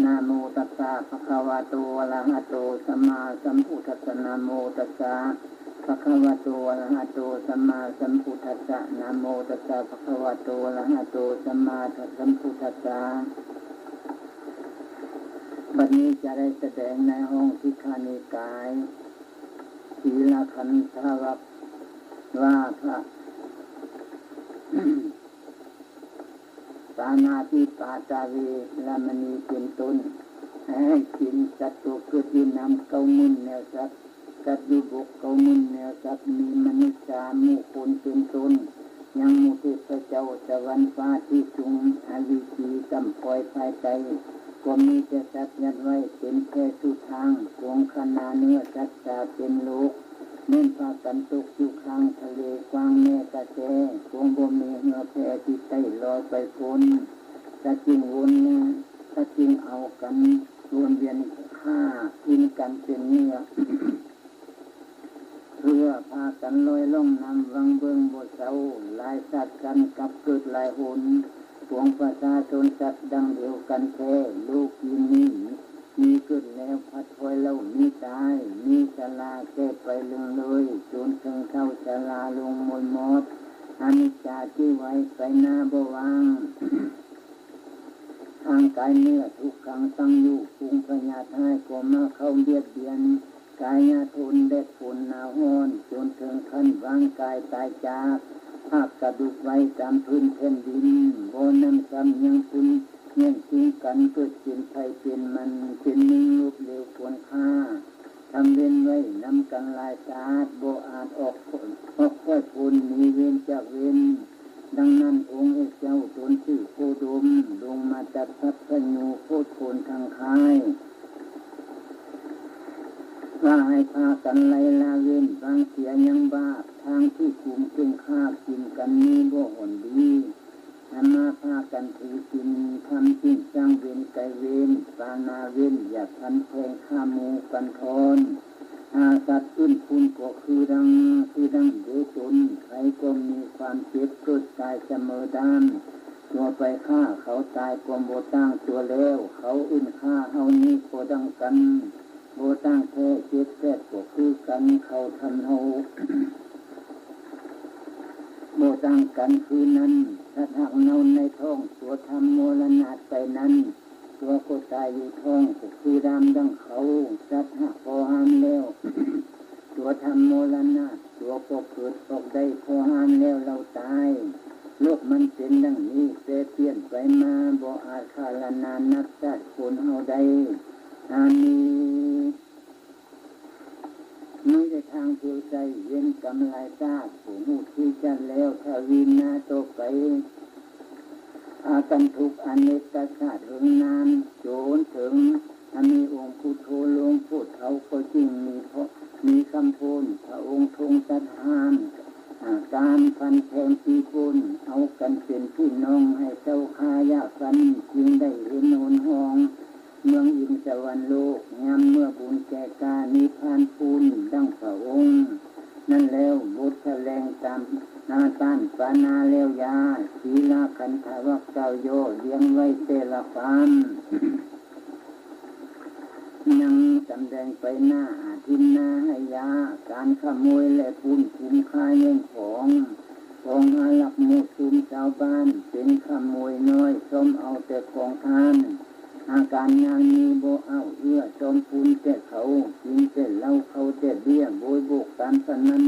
ນະໂມຕັດສະ ພະຄະວະໂຕ ອະລະຫະໂຕ ສຳມາສຳພຸດທັດສະ ນະໂມຕັດສະ ພະຄະວະໂຕ ອະລະຫະໂຕ ສຳມາສຳພຸດທັດສະ ນະໂມຕັດສະ ພະຄະວະໂຕ ອະລະຫະໂຕ ສຳມາສຳພຸດທັດສະ. ບັດນີ້ຈະໄດ້ສະແດງໃນຫ້ອງສິກຂານິກາຍ ສີລະຂັນທະວັກ ວ່າພະ ປານາຕິປາຕາເວລະມະນີເປັນຕົ້ນ, ໃຫ້ໃຫ້ສິນສັດຕົວເກີດຢູ່ນ້ຳເກົ້າໝື່ນແນວສັດ, ສັດຢູ່ບົກເກົ້າໝື່ນແນວສັດ, ມີມະນຸດສາໝູ່ຄົນເປັນຕົ້ນ, ຍັງໝູ່ເທບພະເຈົ້າສະຫວັນຟ້າທີ່ສູງອາວິຈີກຳປອຍພາຍໃຕ້, ກໍມີແຕ່ສັດຍັດໄວ້ເຕັມແຜ່ສູ່ທາງ, ກວງຄະນາເນື້ອສັດສາເຕັມໂລກ. ແມ່ນພາກັນຕົກຢູ່ຂ້າງທະເລກວ້າງແມ່ກະແສ, ຄວງບໍ່ມີເຮືອແພທີ່ໄຕ້ລອຍໄປພົ້ນ. ສັດຈຶ່ງວົນ, ສັດຈຶ່ງເອົາກັນວົນວຽນຂ້າກິນກັນເປັນເຫຍື່ອ, ເພື່ອພາກັນລອຍລ່ອງນ້ຳວັງເບິ່ງບໍ່ເຊົາ, ຫຼາຍຊາດກັນກັບເກີດຫຼາຍຫົນ. ປວງປະຊາຊົນສັດດັ່ງດຽວກັນແທ້, ໂລກປີນີ້ ມີເກີດແລ້ວພັດພອຍເລົ່າມີຕາຍ, ມີຊະລາແກ່ໄປເລື່ອງເລີຍ, ຈົນເຖິງເຖົ້າຊະລາລົງມົຍມອດ, ອະນິດຈາຈື່ໄວ້ໄປໜ້າບໍ່ວ່າງ. ທາງກາຍເນື້ອທຸກຂັງຕັ້ງຢູ່, ຝູງພະຍາດຮ້າຍກໍມາເຂົ້າບຽດບຽນ, ກາຍຍາທົນແດດຝົນໜາວຮ້ອນ, ຈົນເຖິງຂັ້ນວາງກາຍຕາຍຈາກ, ພາກກະດູກໄວ້ຕາມພື້ນແຜ່ນດິນ. ບໍ່ນັ້ນຊ້ຳຍັງປຸ້ນ ແຍ່ງຊິງກັນເກີດເປັນໃຜເປັນມັນ, ເປັນໜຶ່ງລົບເລວຄວນຂ້າ, ທຳເວນໄວ້ນຳກັນຫຼາຍຊາດ, ບໍ່ອາດອອກ ອອກຂ້ອຍພົ້ນໜີເວນຈາກເວນ. ດັ່ງນັ້ນ ອົງເອກເຈົ້າຕົນຊື່ໂຄດົມ, ລົງມາຕັດສັບພະຍຸໂພດໂພນທັງຄ້າຍ, ວ່າໃຫ້ພາກັນໄລ່ລະເວັ້ນ, ວາງເສຍຍັງບາບ, ທາງທີ່ກຸມເຄັ່ງຂ້າກິນກັນມີບໍ່ຫອນດີ. ນຳມາພາກັນຖືສິນທຳ, ສິ້ນສ້າງເວນໄກເວນ, ປານາເວນ ຢ່າພັນແທງຂ້າໝູ່ກັນທອນ. ອາສັດອື່ນພຸ້ນກໍຄືດັ່ງ, ຄືດັ່ງເດຕົນ, ໃຜກໍມີຄວາມເຈັບເກີດຕາຍສະເໝີດ້ານ. ຕົວໄປຂ້າເຂົາຕາຍກໍບໍ່ຕ່າງຕົວແລ້ວ, ເຂົາອື່ນຂ້າເຮົານີ້ກໍດັ່ງກັນ. ບໍ່ຕ່າງແທ້ ເຈັບແປດກໍຄືກັນ ເຂົາທຳເຮົາ ບໍ່ຕ່າງກັນຄືນັ້ນ. ສັດຫາກເນົ່າໃນທ້ອງ ຕົວທຳມໍລະນາດໄປນັ້ນ ຕົວກໍຕາຍຢູ່ທ້ອງ ກໍຄືດາມດັ່ງເຂົາ. ສັດຫາກພໍຫ້າມແລ້ວ ຕົວທຳມໍລະນາດ ຕົວກໍເກີດອອກໄດ້ ພໍຫ້າມແລ້ວເຫຼົ່າຕາຍ. ໂລກມັນເປັນດັ່ງນີ້ ແປປ່ຽນໄປມາ ບໍ່ອາດຄາລະນານນັບຊາດຄົນເຮົາໄດ້. ອາມີ ມີແຕ່ທາງເພວໃສ ເວນກຳຫຼາຍຊາດ ຜູ້ຮູ້ທີ່ຈັດແລ້ວ ທະວີນາຕໍ່ໄປ ພາກັນທຸກອະເນກກະຊາດເຫິງນານ ຈົນເຖິງອາມີອົງພຸດໂທລົງໂພດເຖົ້າ ກໍຈຶ່ງມີເພາະ ມີຄຳໂພນ ພະອົງຊົງຕັດຫ້າມ ອາ ການຟັນແທງຕີປົນ ເອົາກັນເປັນພີ່ນ້ອງ ໃຫ້ເຊົາຄາຢາຟັນ ຈຶ່ງໄດ້ເຫັນຫົນຮ່ອງ ເມືອງອິນສະຫວັນໂລກ ຍາມເມື່ອບຸນແກ່ການິພານພູນ ດັ່ງພະອົງນັ້ນແລ້ວ ບົດຖະແຫຼງຕາມ ອາ ຕ້ານປານາແລ້ວຢາ ສີລາຂັນທະວັກກ່າວຍໍ້ ລຽງໄວ້ແຕ່ລະຄວາມ ຍັງສຳແດງໄປໜ້າອາທິນນາໃຫ້ຢາ ການຂະໂມຍແລະປຸ້ນຄຸ້ມຄ່າແຍ່ງຂອງ ຂອງຫາລັກໝູ່ຊຸມຊາວບ້ານ ເປັນຂະໂມຍນ້ອຍ ຊອມເອົາແຕ່ຂອງທ່ານ ອາການງານມີບໍ່ເອົາເອື້ອ ຊອມປຸ້ນແຕ່ເຂົາ ກິນແຕ່ເຫຼົ້າ ເຂົ້າແຕ່ເບຍ ໂບຍໂບກການພະນັນ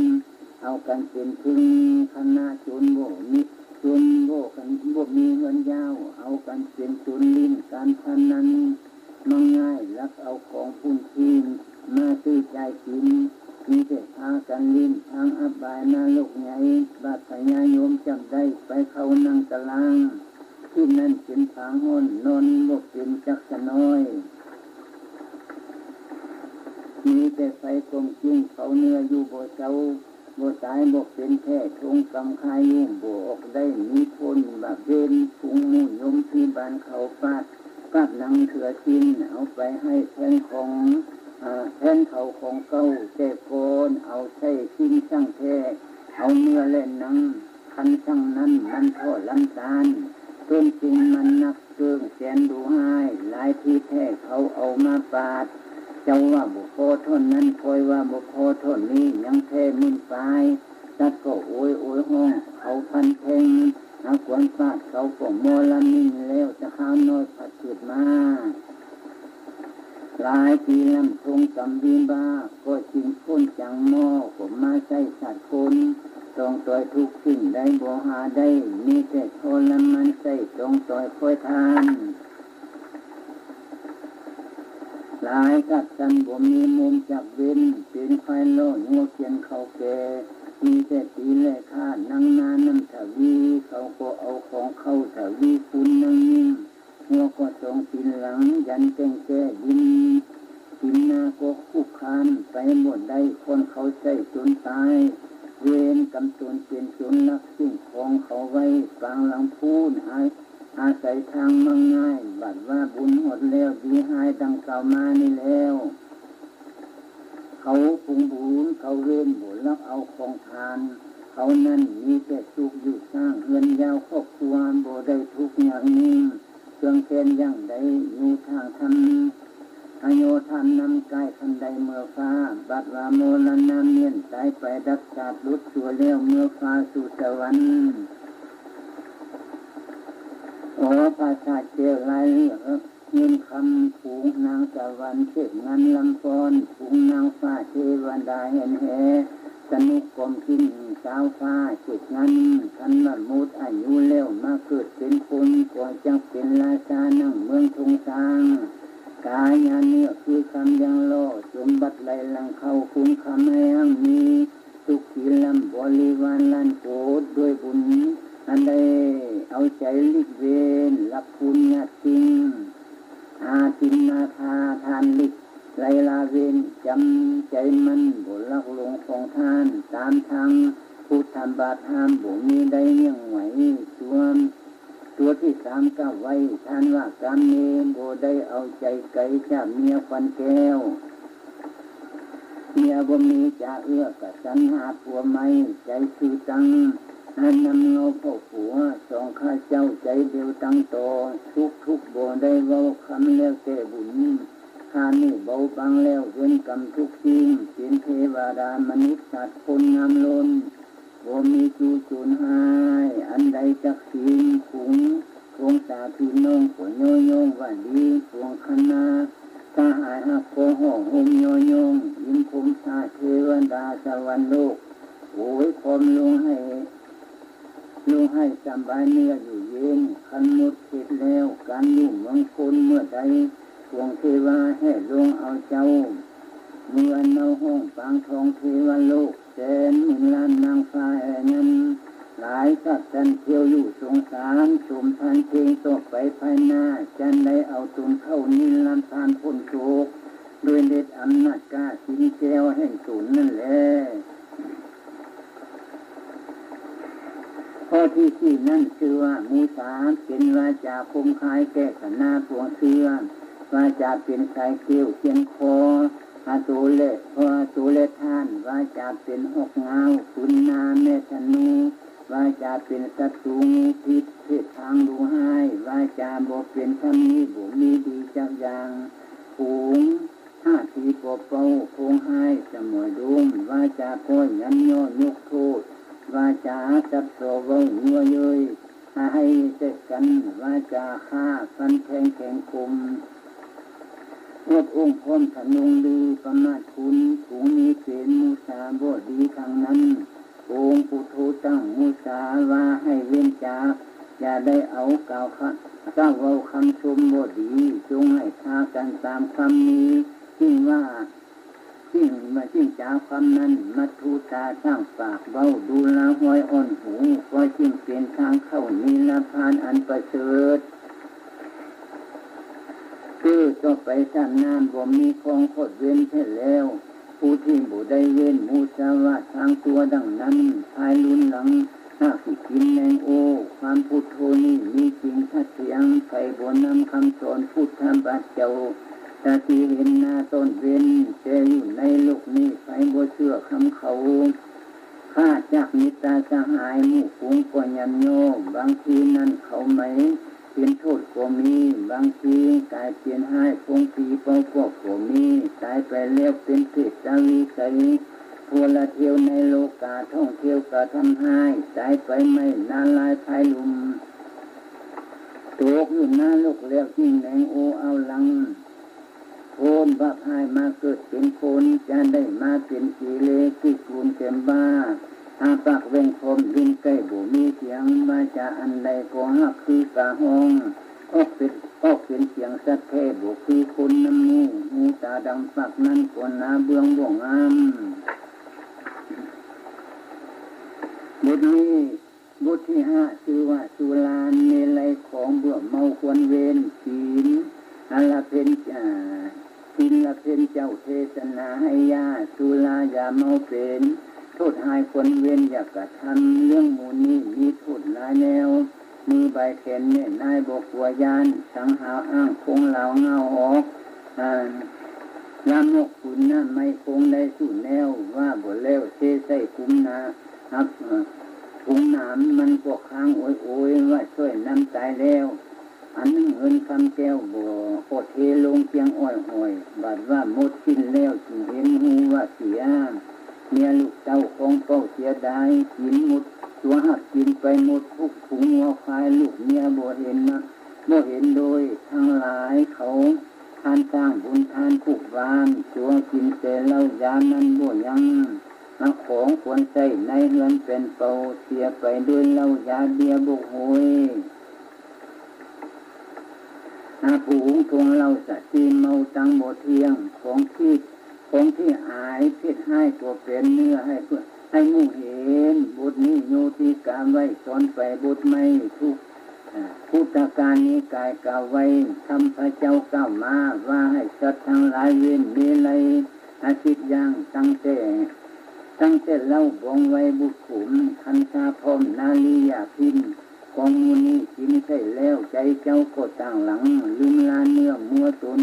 ເອົາກັນເປັນເພິ່ງຄະນະ ຈົນບໍ່ມີ ຈົນບໍ່ກັນ ບໍ່ມີເຮືອນຢາວ ເອົາກັນເປັນໂຈນຫຼິ້ນການພະນັນ ມັກງ່າຍລັກເອົາຂອງຜູ້ອື່ນມາຊື້ຈ່າຍກິນ ມີແຕ່ພາກັນຫຼິ້ນທາງອະບາຍນະລົກໃຫຍ່ ບາດພະຍາຍົມຈັບໄດ້ໄປເຂົ້າໜັງຕະລາງ ທີ່ນັ້ນເປັນຜາຮ້ອນນອນບໍ່ເປັນຈັກສະໜ້ອຍ ມີແຕ່ໄຟກົມກິ້ງເຜົາເນື້ອຢູ່ບໍ່ເຊົາ ບໍ່ຕາຍບໍ່ເປັນແທ້ ທົງກຳຄາຍຸ່ງບໍ່ອອກໄດ້ ມີພົ້ນບາບເວນ ຝູງໝູ່ຍົມທີ່ບ້ານເຂົາປາດ ປາດໜັງເຖືອຊີ້ນ ເອົາໄປໃຫ້ແທນຂອງ ອາ ແທນເຂົາຂອງເກົ່າ ແຕ່ກ່ອນເອົາໃຊ້ຊິ້ນຊ່າງແທ້ ເອົາເນື້ອແລະໜັງ ຄັນຊ່າງນັ້ນມັນທໍລຳຕານ ຕົ້ນທຶນມັນໜັກ ເກິ່ງແສນດຸຮ້າຍ, ຫຼາຍທີ່ແທ້ເຂົາເອົາມາປາດ. ເຈົ້າວ່າບໍ່ພໍເທົ່ານັ້ນ, ຂ້ອຍວ່າບໍ່ພໍເທົ່ານີ້, ຍັງແທ້ໝື່ນປາຍ. ສັດກໍໂອຍໂອຍຮ້ອງ, ເຂົາພັນແທງ, ຫາກວນປາດເຂົາກໍມໍລະມິນແລ້ວ, ຈະຄາວນ້ອຍພັດຂຶ້ນມາ. ຫຼາຍປີລຳທົງກຳວິບາກ ກໍຈຶ່ງພົ້ນຈາກໝໍ້ ກໍມາໃຊ້ຊາດຄົນ. ຕ້ອງຕ່ອຍທຸກສິ່ງໃດບໍ່ຫາໄດ້, ມີແຕ່ທໍລະມານໃຊ້ ຕ້ອງຕ່ອຍຄອຍທ່ານ. ຫຼາຍຊາດສັນບໍ່ມີມຸມຈັກເວັ້ນ, ເປັນຄວາຍລໍ້ງົວຂຽນເຂົ້າແກ່, ມີແຕ່ຕີແລະຂ້ານາງນານຳທະວີ, ເຂົາກໍເອົາຂອງເຂົ້າທະວີຄຸນນາງຍິງ. ຫົວກໍສອງຕີນຫຼັງ ຢັນແກ້ງແກ້ດິນ, ດິນນາກໍຄຸບຄານໄປບໍ່ໄດ້, ຄົນເຂົາໃຊ້ຈົນຕາຍ. ເວນກຳຕົນເປັນໂຈນລັກສິ່ງຂອງເຂົາໄວ້, ປາງຫຼັງພູນອາ ອາໄສທາງມັກງ່າຍ, ບັດວ່າບຸນຮອດແລ້ວ ດີຮ້າຍດັ່ງກ່າວມານີ້ແລ້ວ. ເຂົາປຸງບຸນເຂົາເວນ ບໍ່ລັກເອົາຂອງທານ, ເຂົານັ້ນມີແຕ່ສຸກຢູ່ສ້າງເຮືອນຍາວຄອບຄົວ, ບໍ່ໄດ້ທຸກຍາກຍິ່ງ ເຄື່ອງແຄນຢ່າງໃດ ຢູ່ທາງທຳ ອາຍຸທານນຳກາຍຄັນໃດເມື່ອຟ້າ, ບັດວ່າມໍລະນະມ້ຽນຕາຍໄປດັບຊາດຫຼຸດຊົ່ວແລ້ວ ເມື່ອຟ້າສູ່ສະຫວັນ. ໂອ ພາສາດແກ້ວລາຍເລືອດ ເງິນຄຳ ຝູງນາງສະຫວັນເສກງານລຳຟ້ອນ, ຝູງນາງຟ້າເທວະດາແຫ່ນແຫ່ ສະໜຸກກອມກິນສາວຟ້າເສກງານ. ຄັນວ່າໝົດອາຍຸແລ້ວມາເກີດເປັນຄົນ, ກໍຈັກເປັນລາຊານັ່ງເມືອງທົ່ງຊ້າງ. ກາຍາເນື້ອຄືຄຳຢ່າງຫຼໍ່, ສົມບັດໄຫຼຫຼັງເຂົ້າ, ຄຸນຄຳໃຫ້ຮັ່ງມີ, ສຸຂີລຳບໍລິວານລ້ານໂກດ, ດ້ວຍບຸນອັນໄດ້ເອົາໃຈຫຼີກເວັ້ນ ລັກຄຸນຍາດຈິງ. ອາຕິນນາທາທານລິກໄລລາເວນ, ຈຳໃຈໝັ້ນບໍ່ລັກຫຼົງຂອງທ່ານ, ຕາມທາງພຸດທະບາດຫ້າມ ບໍ່ມີໃດຍັງໄຫວ. ຕົວ ຕົວທີສາມກ່າວໄວ້, ທ່ານວ່າກາມເມ ບໍ່ໄດ້ເອົາໃຈໄກຈາກເມຍຂວັນແກ້ວ. ເມຍບໍ່ມີຈາເອື້ອກະສັນຫາຜົວໃໝ່, ໃຈຊື່ຕັ້ງ ນຳເງົາເຝົ້າຜົວ, ສອງຂ້າເຈົ້າໃຈດຽວຕັ້ງຕໍ່, ສຸກທຸກບໍ່ໄດ້ເວົ້າຄຳແລ້ວແຕ່ບຸນ. ຂ້ານີ້ເບົາບາງແລ້ວເວນກຳທຸກສິ່ງ, ເປັນເທວະດາມະນຸດສັດຄົນງາມລົ້ນ, ບໍ່ມີຈູ່ໂຈນຮ້າຍອັນໃດຈັກສິ່ງ. ຝູງວົງສາພີ່ນ້ອງກໍຍໍຍ້ອງວ່າດີ, ພວງຄະນະສະຫາຍຮັກກໍຫໍ່ຫົ່ມຍໍຍ້ອງ, ຍິນຄົມຊາເທວະດາສະຫວັນໂລກ, ໂອຍຄອມລົງໃຫ້ ລູກໃຫ້ສຳບາຍເນື້ອຢູ່ເຢັນ. ຄັນໝົດເຂດແລ້ວ ການຢູ່ເມືອງຄົນເມື່ອໃດ, ພວງເທວາແຫ່ລົງເອົາເຈົ້າ, ເມື່ອເນົາຫ້ອງປາງທອງເທວະໂລກ, ແສນໝື່ນລ້ານນາງຟ້າແຫ່ຍັນ. ຫຼາຍສັດສັນທ່ຽວຢູ່ສົງສານ, ສົມທານເພງຕໍ່ໄປພາຍໜ້າ, ຈັນໄດ້ເອົາຕົນເຂົ້ານິລະພານພົ້ນໂສກ, ດ້ວຍເດດອຳນາດກ້າສິນແກ້ວແຫ່ງຕົນນັ້ນແລ. ຂໍ້ທີສີ່ນັ້ນຊື່ວ່າມຸສາ, ເປັນວາຈາຄົມຄາຍແກ່ຂະນາພວງເຊື້ອ, ວາຈາເປັນສາຍກ້ຽວຄຽງຄໍ ອາໂຕແລະ ພໍ່ອາໂຕແລະທ່ານ, ວາຈາເປັນຮອກງາວປືນໜ້າແມ່ທະນູ, ວາຈາເປັນສັດຕູງພິດເພດທາງດຸຮ້າຍ, ວາຈາບໍ່ເປັນທຳນີ້ບໍ່ມີດີຈັກຢ່າງ. ຝູງ ຫ້າຜີປົວເປົ່າໂພງຮ້າຍສະໝອຍດົມ, ວາຈາກໍຍຳຍໍຍົກໂທດ, ວາຈາສັບສໍເວົ້າຍົວເຍີ້ຍ, ໃຫ້ແຕກກັນ, ວາຈາຂ້າຟັນແທງແຂງຄົມ, ອວດອົງພ້ອມທະນົງລືປະໝາດຄຸນ, ຝູງນີ້ເປັນມຸສາບໍ່ດີທັງນັ້ນ. ອົງພຸດໂທຕັ້ງມຸສາວ່າໃຫ້ເວັ້ນຈາກ, ຢ່າໄດ້ເອົາກ່າວຄະ ກ່າວເວົ້າຄຳຊົມບໍ່ດີ, ຈົ່ງໃຫ້ພາກັນຕາມຄຳມີ, ຈຶ່ງວ່າ ຈຶ່ງ ຈຶ່ງຈາຄຳນັ້ນ, ມັດຖຸຕາສ້າງປາກເວົ້າ, ດູລະຫ້ອຍອ່ອນຫູ, ກໍຈຶ່ງເປັນທາງເຂົ້ານິລະພານອັນປະເສີດ. ຄືຕໍ່ໄປຊາດໜ້າບໍ່ມີຂອງຂອດເວັ້ນແທ້ແລ້ວ, ຜູ້ທີ່ບໍ່ໄດ້ເວັ້ນມຸສາວາດທາງຊົ່ວດັ່ງນັ້ນ, ພາຍລຸນຫຼັງຫາກຊິກິນແມງໂອ້. ຄວາມພຸດໂທນີ້ມີຈິງທັດຖຽງ, ໃຜບໍ່ນຳຄຳສອນພຸດທະບາດເຈົ້າ, ຕາທີ່ເຫັນໜ້າຕ້ອນເວັ້ນ, ແຕ່ຢູ່ໃນໂລກນີ້ໃຜບໍ່ເຊື່ອຄຳເຂົາ. ຂ້າຈາກມິດຕາສະຫາຍ, ໝູ່ຝູງກໍຍຳຍໍ, ບາງທີນັ້ນເຂົາໄໝ ປັນໂທດກໍມີ, ບາງທີກາຍເປັນຮ້າຍ ພົງຜີເປົ່າປອກກໍມີ, ຕາຍໄປແລ້ວເປັນເປດຕະວິໄສ, ທົ່ວລະທ່ຽວໃນໂລກາ, ທ່ອງທ່ຽວກະທຳຮ້າຍ, ຕາຍໄປໄໝ້ນາລາຍພາຍລຸ່ມ, ຕົກຢູ່ນະລົກແລ້ວຈຶ່ງແໜງໂອເອົາຫຼັງ. ໂທດບາບຮ້າຍມາເກີດເປັນຄົນ, ຈະໄດ້ມາເປັນກີເລ, ຂີ້ກູນເຕັມບ້າ, ອາປາກແຫວ່ງຄອມ, ລີ້ນໄກ່ບໍ່ມີສຽງ, ວາຈາອັນໃດກໍຮັກຄືກະຮ້ອງ, ອອກເປັນ, ອອກເປັນສຽງສັດແທ້, ບໍ່ຄືຄົນນຳໜູ, ຫູຕາດຳ, ປາກນັ້ນກໍໜາເບືອງບໍ່ງາມ. ບົດນີ້ ບົດທີຫ້າ ຊື່ວ່າສຸລາເມໄລ ຂອງເບື່ອເມົາຄວນເວນ. ສິນລະເພັນ ອາ ສິນລະເພັນເຈົ້າເທສະໜາໃຫ້ຢ່າສຸລາຢ່າເມົາເປັນ, ໂທດຮ້າຍຄວນເວນຢ່າກະທຳ, ເລື່ອງໝູ່ນີ້ມີໂທດຫຼາຍແນວ, ມືບາຍແຂນແມ່ນາຍບໍ່ກົວຢ້ານ, ສັງຫາອ້າງຄົງລາວເຫງົາອອກ, ອາ ລາມອກປືນນ້ຳໄມ້ຄົງໄດ້ສູ້ແນວ, ວ່າບໍ່ແລ້ວເຊໃສ່ກຸມໜ້າ ຮັບ ເອີ ຖົງນ້ຳມັນກໍຄ້າງໂອຍໆ ວ່າຊ່ອຍນ້ຳຕາຍແລ້ວ. ອັນໜຶ່ງເງິນຄຳແກ້ວບໍ່ ກໍເທລົງກຽງອ້ອຍຫ້ອຍ, ບາດວ່າໝົດສິ້ນແລ້ວຈຶ່ງເຫັນຮູ້ວ່າເສຍ. ເມຍລູກເຕົ້າຂອງເປົ້າເສຍດາຍ, ກິນໝົດຕົວຮັກກິນໄປໝົດທຸກຝູງງົວຄວາຍ, ລູກເມຍບໍ່ເຫັນນະ ບໍ່ເຫັນໂດຍ, ທັງຫຼາຍເຂົາທານສ້າງບຸນທານປຸກບານ, ຕົວກິນແຕ່ເຫຼົ້າຢານັ້ນບໍ່ຍັງ. ອາ ຂອງຄວນໃຊ້ໃນເຮືອນເປັນເປົາ, ເສຍໄປດ້ວຍເຫຼົ້າຢາເບຍບົກໂຫຍ. ອາ ຜູງທົ່ງເຫຼົ້າສະຕິເມົາຕັ້ງບໍ່ທ່ຽງ, ຂອງທີ່ ຂອງທີ່ອາຍເພັດຮ້າຍກໍເປັນເນື້ອໃຫ້ເພື່ອ ໃຫ້ໝູ່ເຫັນ. ບົດນີ້ໂຍຕິກາໄວ້ສອນໄປບົດໃໝ່ທຸກ ອາ ພຸດທະການນິກາຍກ່າວໄວ້, ທຳພະເຈົ້າກ່າວມາ ວ່າໃຫ້ສັດທັງຫຼາຍເວັ້ນເມໄລ ອາ ສິບຢ່າງ, ຕັ້ງແຕ່ ຕັ້ງແຕ່ເລົ່າບອງໄວ້ບຸດຂຸມ, ຄັນຊາພ້ອມນາລິຢາພິນ, ຂອງໝູ່ນີ້ກິນໃຊ້ແລ້ວ, ໃຈເຈົ້າກໍຕ່າງຫຼັງ, ລືມລາເນື້ອມົວຕົນ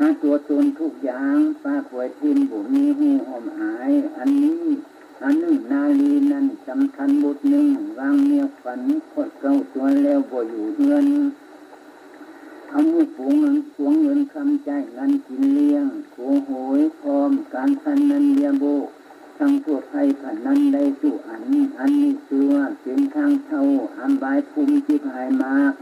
ອາ ຕົວຕົນທຸກຢ່າງ, ປາປ່ອຍຖິ້ມບໍ່ມີຮູ້ຫອມອາຍ. ອັນນີ້ ອັນໜຶ່ງນາລີນັ້ນສຳຄັນບົດໜຶ່ງ, ວາງເມຍຂວັນຂອດເກົ້າຕົວແລ້ວບໍ່ຢູ່ເຮືອນ, ເອົາໝູ່ປົວເງິນ ປົວເງິນຄຳຈ່າຍເງິນກິນລ້ຽງ, ໂກໂຫຍພ້ອມການພະນັນເບຍໂບກ, ທັງທົ່ວໄພພະນັນໄດ້ສູ່ອັນ. ອັນນີ້ຊື່ວ່າເປັນທາງເທົ້າ, ອາບາຍພູມຈິບຫາຍມາກ.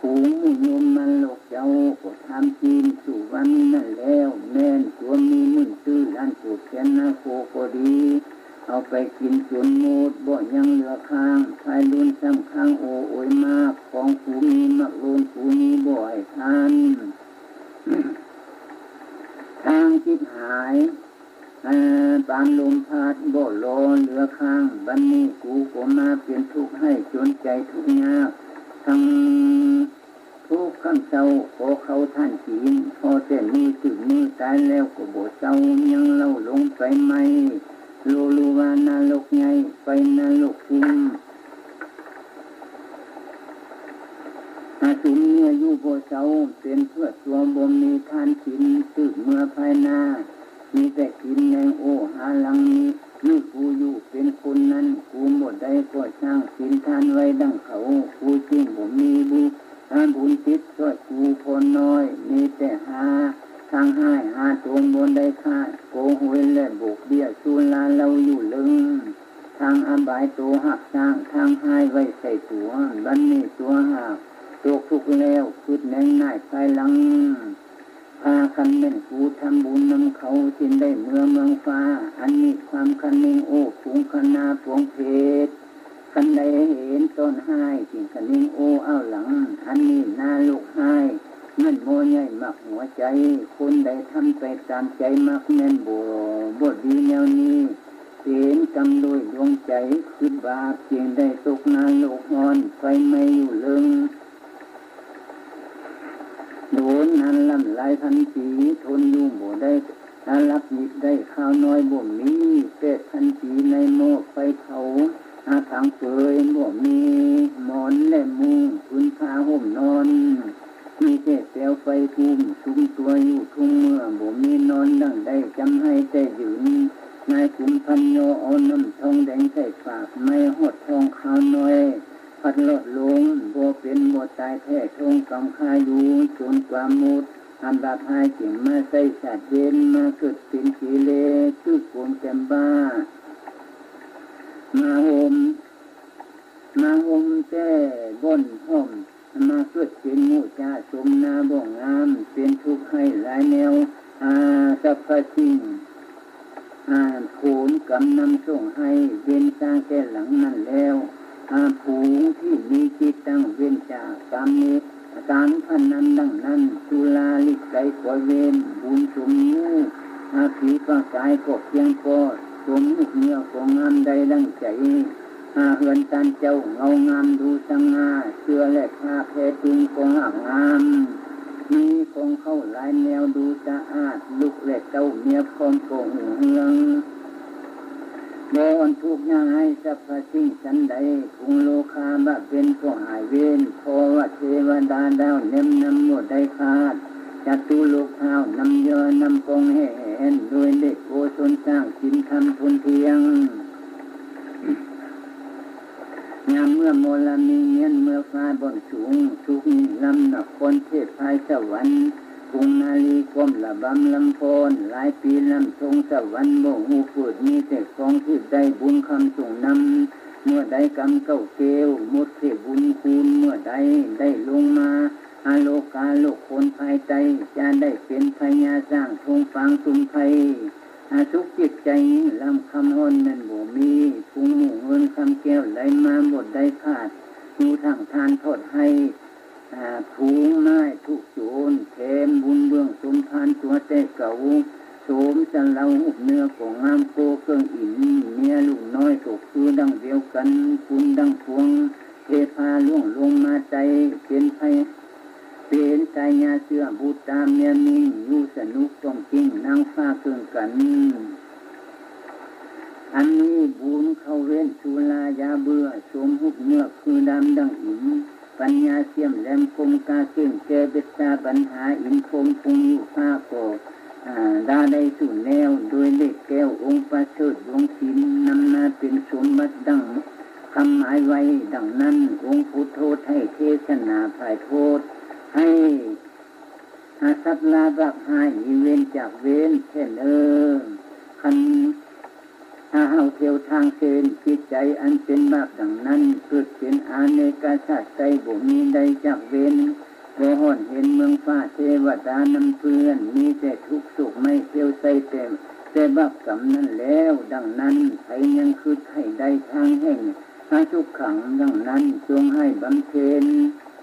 ຝູງໝູ່ໂຍມມາຫຼົກເຈົ້າກໍທຳຈີນສູ່ວັນນັ້ນແລ້ວ, ແມ່ນຕົວມີໝື່ນຕື້ລ້ານໂກດແສນນາໂຄກໍດີ, ເອົາໄປກິນຈົນໝົດ, ບໍ່ຍັງເຫຼືອຄ້າງ. ພາຍລຸນຊ້ຳຄ້າງໂອໂອຍມາກ, ຂອງກູມີມັກໂລນກູນີ້ບໍ່ໃຫ້ທານ. ທາງຈິບຫາຍ ອາ ປານລົມພັດບໍ່ລໍເຫຼືອຄ້າງ, ບັດນີ້ກູກໍມາເປັນທຸກໃຫ້ຈົນໃຈທຸກຍາກ, ທັງທຸກຄ່ຳເຊົ້າຂໍເຂົ້າທານກິນ, ພໍແຕ່ມື້ຕື່ນມື້ຕາຍແລ້ວກໍບໍ່ເຊົາ, ຍັງເລົ່າລົງໄປໃໝ່ ໂລລູວານະລົກໃຫຍ່ ໄປນະລົກຂຸມ. ອາ ຊຸມເມຍຢູ່ບໍ່ເຊົາ ເປັນເພື່ອຕົວບໍ່ມີທານກິນ, ສືບເມື່ອພາຍໜ້າມີແຕ່ກິນແມງໂອຫາຫຼັງນີ້. ມື້ກູຢູ່ເປັນຄົນນັ້ນ ກູບໍ່ໄດ້ກໍ່ສ້າງສິນທານໄວ້ດັ່ງເຂົາ, ກູຈຶ່ງບໍ່ມີບຸ ອາ ບຸນຕິດຊ່ອຍກູພໍນ້ອຍ, ມີແຕ່ຫາທາງຮ້າຍ ຫາຕົວບໍ່ໄດ້ຂ້າ, ໂກໂຫຍແລະໂບກເບ້ຍສຸລາເຫຼົ້າຢູ່ເລິງ. ທາງອາບາຍໂຕຮັກສ້າງທາງຮ້າຍໄວ້ໃສ່ຕົວ, ບັດນີ້ຕົວຫາກຕົກທຸກແລ້ວ ຄຶດແນງໜ້າຍພາຍຫຼັງ. ພາຄັນແມ່ນກູທຳບຸນນຳເຂົາ ຈຶ່ງໄດ້ເມືອເມືອງຟ້າ, ອັນນີ້ຄວາມຄະນິງໂອ້ຝູງຄະນາປວງເພດ. ຄັນໃດເຫັນຕ້ອນຮ້າຍ ຈຶ່ງຄະນິງໂອ້ອ້າວຫຼັງ, ອັນນີ້ນະລົກຮ້າຍ ແມ່ນໝໍໃຫຍ່ໝາກຫົວໃຈ. ຄົນໃດທຳໄປຕາມໃຈມັກ ແມ່ນບໍ່ ບໍ່ດີແນວນີ້. ເປັນກຳໂດຍດວງໃຈຄຶດບາບ, ຈຶ່ງໄດ້ຕົກນະລົກຮ້ອນໄຟໄໝ້ຢູ່ເລິງ. ໂດນນານລ້ຳຫຼາຍພັນປີ, ທົນຢູ່ບໍ່ໄດ້, ອາ ລັບມິດໄດ້ຄາວນ້ອຍບໍ່ມີ. ແປດພັນປີໃນໝໍ້ໄຟເຜົາ, ອາ ຜັງເປີຍບໍ່ມີໝອນແລະມຸ້ງ, ພື້ນຜ້າຫົ່ມນອນ ມີແຕ່ແປວໄຟກຸ້ມ, ສຸມຕົວຢູ່ທຸກເມື່ອ ບໍ່ມີນອນດັ່ງໃດ, ຈຳໃຫ້ແຕ່ຢືນ ນາຍກຸມພັນຍໍ ເອົານ້ຳທອງແດງໃສ່ປາກ, ໄໝ້ຮອດທ້ອງຄາວນ້ອຍ ພັດລອດລົງ ບໍ່ເປັນບໍ່ຕາຍແທ້ ທົງກຳຄາຢູ່ຈົນກວ່າໝົດ ອັນບາບຮ້າຍຈຶ່ງມາໃຊ້ຊາດເວັນ ມາເກີດເປັນເກເລ ຄືໂກນແກ້ມບ້າ ມາໂຮມ ມາໂຮມແຕ່ບ່ອນຫ້ອມ ມາເກີດເປັນໝູ່ຈ້າ ສົມໜ້າບໍ່ງາມ ເປັນທຸກໃຫ້ຫຼາຍແນວ ອາ ສັບພະສິ່ງ ອາ ຜົນກຳນຳສົ່ງໃຫ້ເວັນຊາແກ່ຫຼັງນັ້ນແລ້ວ ອາ ຜູ້ທີ່ມີຈິດຕັ້ງເວັ້ນຈາກກາມເມ ການພະນັນດັ່ງນັ້ນ ສຸລາລິໄກກວ່າເວນ ບຸນສົມຮູ້ ອາ ຜີປະກາຍກໍພຽງພໍ ສົມຮູບເນື້ອກໍງາມໄດ້ດັ່ງໃຈ ອາ ເຮືອນທ່ານເຈົ້າເງົາງາມດູສະຫງ່າ ເສື້ອແລະຜ້າແພຕຸງກໍຫາກງາມ ມີຂອງເຂົ້າຫຼາຍແນວດູສະອາດ ລູກແລະເຕົ້າເມຍພ້ອມກໍຮຸ່ງເຮືອງ ບໍ່ອ່ອນທຸກຍາກຮ້າຍສັບພະສິ່ງສັນໃດ ທຸງໂລຄາບາບເວັນກໍຫາຍເວນ ເພາະວ່າເທວະດາດາວແນມນຳບໍ່ໄດ້ຂາດ ຈະຕຸໂລກທ້າວນຳຍໍນຳກອງແຫ່ແຫນ ດ້ວຍເດດໂອຊົນສ້າງສິນທຳທົນທ່ຽງ ຍາມເມື່ອມໍລະມີງຽນເມືອຟ້າບ່ອນສູງ ສຸກຍິ່ງລ້ຳນະຄອນເທບພາຍສະຫວັນ ກຸງນາລີກ້ອມລະບຳລຳຟ້ອນ ຫຼາຍປີລ້ຳຊົງສະຫວັນບໍ່ຮູ້ເປີດ ມີແຕ່ຄອງທິບໄດ້ບຸນຄຳສົ່ງນຳ ເມື່ອໃດກຳເກົ້າແກ້ວ ໝົດເຂດບຸນຄູນເມື່ອໃດ ໄດ້ລົງມາ ອາໂລກາໂລກຄົນພາຍໃຕ້ ຈະໄດ້ເປັນພະຍາຊ້າງທົ່ງປາງຊຸມໄພ ອາ ສຸກຈິດໃຈຍິ່ງລ້ຳຄຳຮ້ອນແມ່ນບໍ່ມີ ທຸງໝູ່ເງິນຄຳແກ້ວໄຫຼມາບໍ່ໄດ້ຂາດ ຢູ່ທາງທ່ານທອດໃຫ້ ອາ ທຸງໄມ້ທຸກໂຈນ ແຖມບຸນເບື້ອງສົມພານຕົວແຕ່ເກົ່າ ໂສມສະເລົາຮູບເນື້ອກໍງາມໂກເຄື່ອງອິນ ເມຍລູກນ້ອຍກໍຄືດັ່ງດຽວກັນ ຄຸນດັ່ງພວງ ເທພາລ່ວງລົງມາໄຕ້ ເປັນໄພ ເປັນຕາຍາເຊື້ອບຸດຕາເມຍມິງ ຢູ່ສະໜຸກຕ້ອງກິ້ງນາງຟ້າເຄິ່ງກັນ ອັນມີບຸນເຂົ້າເວັນສຸລາຢາເບື່ອ ສົມຮູບເນື້ອຄືດຳດັ່ງອິນ ປັນຍາຊ່ຽມແຫຼມຄົມກ້າເກັ່ງ ແກ້ເບັດຊາບັນຫາອິນພົມກຸງຢູ່ຟ້າກໍ ອາ ດາໄດ້ສູ່ແນວ ໂດຍເລກແກ້ວອົງປະເສີດດວງສິນ ນຳມາເປັນສົມບັດດັ່ງ ຄຳໝາຍໄວ້ດັ່ງນັ້ນ ອົງພຸດໂທໄທເທສະໜາພາຍໂທດ ໃຫ້ອາສັບລາບາບຮ້າຍ ໜີເວັນຈາກເວນແທ້ເນີ ຄັນຖ້າເຮົາທຽວທາງເຊນ ຈິດໃຈອັນເປັນບາບດັ່ງນັ້ນ ເກີດເປັນອາເນກາຊາດໄຕ ບໍ່ມີໄດ້ຈາກເວນ ບໍ່ຮ້ອນເຫັນເມືອງຟ້າເທວະດານຳເພື່ອນ ມີແຕ່ທຸກໂສກໄມ້ທຽວໃສ່ແຕ່ ແຕ່ບາບກຳນັ້ນແລ້ວ ດັ່ງນັ້ນ ໃຜຍັງຄຶດໃຫ້ໄດ້ທາງແຫ່ງ ພະສຸກຂັງ ດັ່ງນັ້ນ ຈົ່ງໃຫ້ບຳເພັນ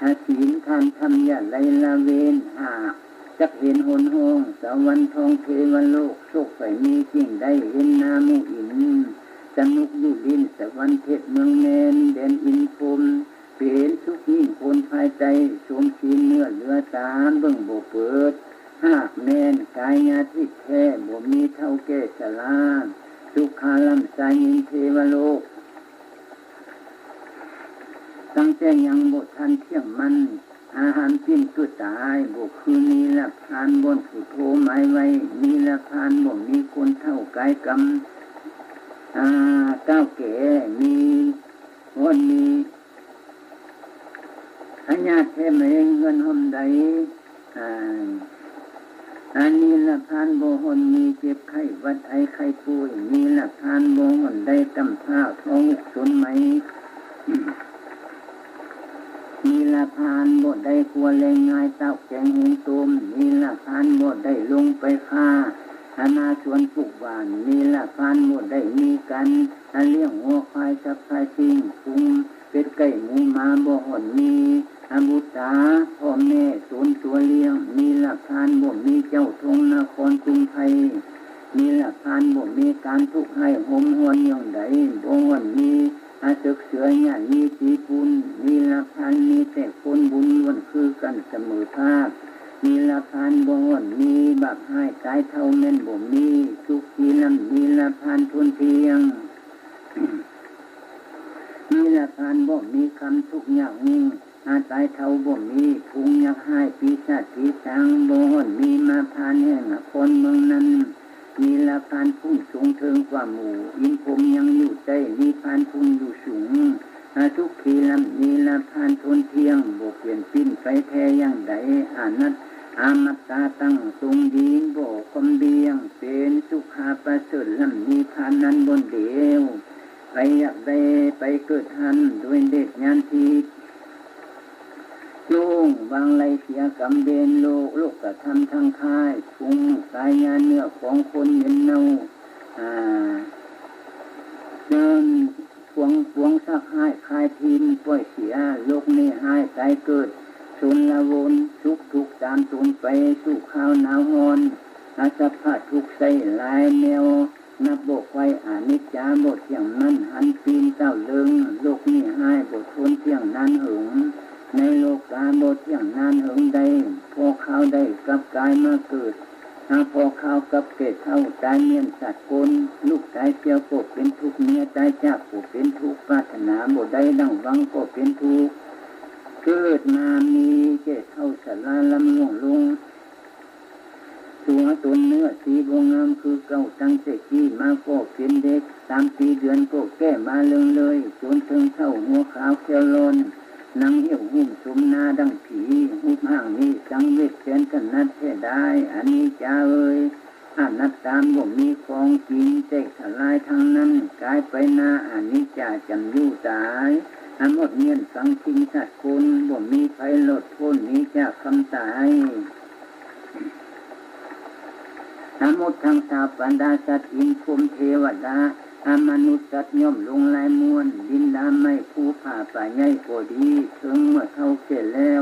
ອາ ສິນທານທຳ ຢ່າໄລລະເວນ ຫາກຈັກເຫັນຫົນຫ້ອງ ສະຫວັນທອງເທວະໂລກ ໂຊກໃຜມີຈຶ່ງໄດ້ເຫັນໜ້າໝູ່ອິນ ສະໜຸກຢູ່ຫຼິ້ນ ສະຫວັນເທບເມືອງແມນ ແດນອິນພົມ ເປັນສຸກຍິ່ງຄົນພາຍໃຕ້ ສົມສີເນື້ອເຫຼືອຕາ ເບິ່ງບໍ່ເປີດ ຫາກແມ່ນກາຍາທິບແທ້ ບໍ່ມີເຖົ້າແກ່ຊະລາ ສຸຂາລ້ຳຊາຍິງເທວະໂລກ ຕັ້ງແຕ່ຍັງບໍ່ທັນທ່ຽງມັນ ອາຫານປິ່ນຕົວຕາຍ ບໍ່ຄືນີລະພານບ່ອນຜູ້ໂທໝາຍໄວ້ ນີລະພານບໍ່ມີຄົນເຖົ້າກາຍກຳ ອາ ກ້າວແກ່ ມີບ່ອນມີ ພະຍາດແທ້ມະເຮັງເຮືອນຮ່ອມໃດ ອາ ອາ ນີລະພານບໍ່ຮ່ອນມີເຈັບໄຂ້ຫວັດໄອໄຂ້ປ່ວຍ ນີລະພານບໍ່ຮ່ອນໄດ້ຕຳພ້າວທ້ອງຫຸກຊົນໄໝ ນີລະພານບໍ່ໄດ້ຄົວແລງງາຍຕາວແກງຫຸງຕົ້ມ ນີລະພານບໍ່ໄດ້ລົງໄປຄ້າ ອານາສວນປູກຫວານ ນີລະພານບໍ່ໄດ້ມີກັນ ອາ ລ້ຽງງົວຄວາຍສັບພາສິ່ງ ປຸງເປັດໄກ່ໝູໝາບໍ່ຮ່ອນມີ ອາ ບຸດຕາພໍ່ແມ່ໂຕນຕົວລ້ຽງ ນີລະພານບໍ່ມີເຈົ້າທົ່ງນະຄອນກຸງໄທ ນີລະພານບໍ່ມີການທຸກຮ້າຍໂຫມຮ້ອນຢ່າງໃດ ບໍ່ຮ່ອນມີ ອາ ເສິກເສືອຍາດມີສີພຸ້ນ ນີລະພານມີແຕ່ຄົນບຸນລ້ວນຄືກັນສະເໝີພາບ ນີລະພານບໍ່ຮ່ອນມີ ບາບຮ້າຍຕາຍເຖົ້າແມ່ນບໍ່ມີ ສຸກທີ່ລ້ຳນີລະພານທົນທ່ຽງ ນີລະພານບໍ່ມີຄຳທຸກຍາກງຸ່ງ ອາຕາຍເຖົ້າບໍ່ມີ ທຸງຍັກຮ້າຍປີສາດຜີສາງ ບໍ່ຮ່ອນມີມາຜ່ານແຫ່ງນະຄອນເມືອງນັ້ນ ນີລະພານພຸ້ນສູງເທິງກວ່າໝູ່ ອິນພົມຍັງຢູ່ໃຕ້ ນິພານພຸ້ນຢູ່ສູງ ອາ ສຸຂີ ລ່ຳລີລະພານທົນທ່ຽງ ບໍ່ປ່ຽນປີ້ນໄປແທ້ຢ່າງໃດ ອະນັດ ອະມັດຕາຕັ້ງຕົງດີ ບໍ່ຄວາມບ້ຽງ ເປັນສຸຂາປະເສີດ ລ່ຳນິບພານນັ້ນບ່ອນດຽວ ໃຜຢາກໄດ້ໄປເກີດຫັ້ນ ດ້ວຍເດດຍານທິບ ໂລ່ງວາງໄລເສຍກຳເວນໂລກ ໂລກກະທຳທັງຄ້າຍ ປຸງກາຍຍາເນື້ອຂອງຄົນເຫມັນເນົ່າ ອາ ເດີນ ປວງ ປວງສັກຮ້າຍຄາຍຖິ້ມ ປ່ອຍເສຍໂລກນີ້ຮ້າຍຕາຍເກີດ ຊົນລະວົນ ສຸກທຸກຕາມຕົນໄປ ສູ່ຄາວໜາວຮ້ອນ ອາ ສັບພະທຸກໃຊ້ຫຼາຍແນວ ນັບບໍ່ໄຂວ່ອານິດຈາບໍ່ທ່ຽງນັ້ນ ຫັນປີນກ້າວເລິງ ໂລກນີ້ຮ້າຍບໍ່ທົນທ່ຽງນານເຫິງ ໃນໂລກາບໍ່ທ່ຽງນານເຫິງໃດ ພໍຄາວໄດ້ກັບກາຍມາເກີດ ຫາພໍຄາວກັບແກ່ເຖົ້າຕາຍມ້ຽນຊາດກົນ ລູກຕາຍສ່ຽວກໍເປັນທຸກ ເມຍຕາຍຈາກກໍເປັນທຸກ ປາດຖະໜາບໍ່ໄດ້ດັ່ງຫວັງກໍເປັນທຸກ ເກີດມາມີແກ່ເຖົ້າຊະລາລຳລ່ວງລົງ ຕົວຕົນເນື້ອສີບໍ່ງາມຄືເກົ່າ ຕັ້ງແຕ່ກີ້ມາກໍເປັນເດັກ ສາມປີເດືອນກໍແກ່ມາເລີງເລີຍ ຈົນເຖິງເຖົ້າຫົວຂາວແຂ້ວລ້ອນ ໜັງຫ່ຽວຫຸ້ມສົມໜ້າດັ່ງຜີ ຮູບຮ່າງນີ້ສັງເວດແສນຖະໜັດແທ້ດາຍ ອະນິດຈາເອີຍ ອະນັດຕາບໍ່ມີຂອງຈິງ ແຕກສະຫຼາຍທັງນັ້ນ ກາຍໄປໜ້າອະນິດຈາຈຳຢູ່ຕາຍ ອະໝົດມ້ຽນຝັງຖິ້ມຊາດຄົນ ບໍ່ມີໃຜລອດພົ້ນໜີຈາກຄຳຕາຍ ອະໝົດທັງຊາວບັນດາສັດ ອິນພົມເທວະດາ ອະມະນຸດສັດຍ່ອມລົງລາຍມ້ວນ ດິນດາໄມ້ພູຜາປ່າໃຫຍ່ກໍດີ ເຖິງເມື່ອເຖົ້າແກ່ແລ້ວ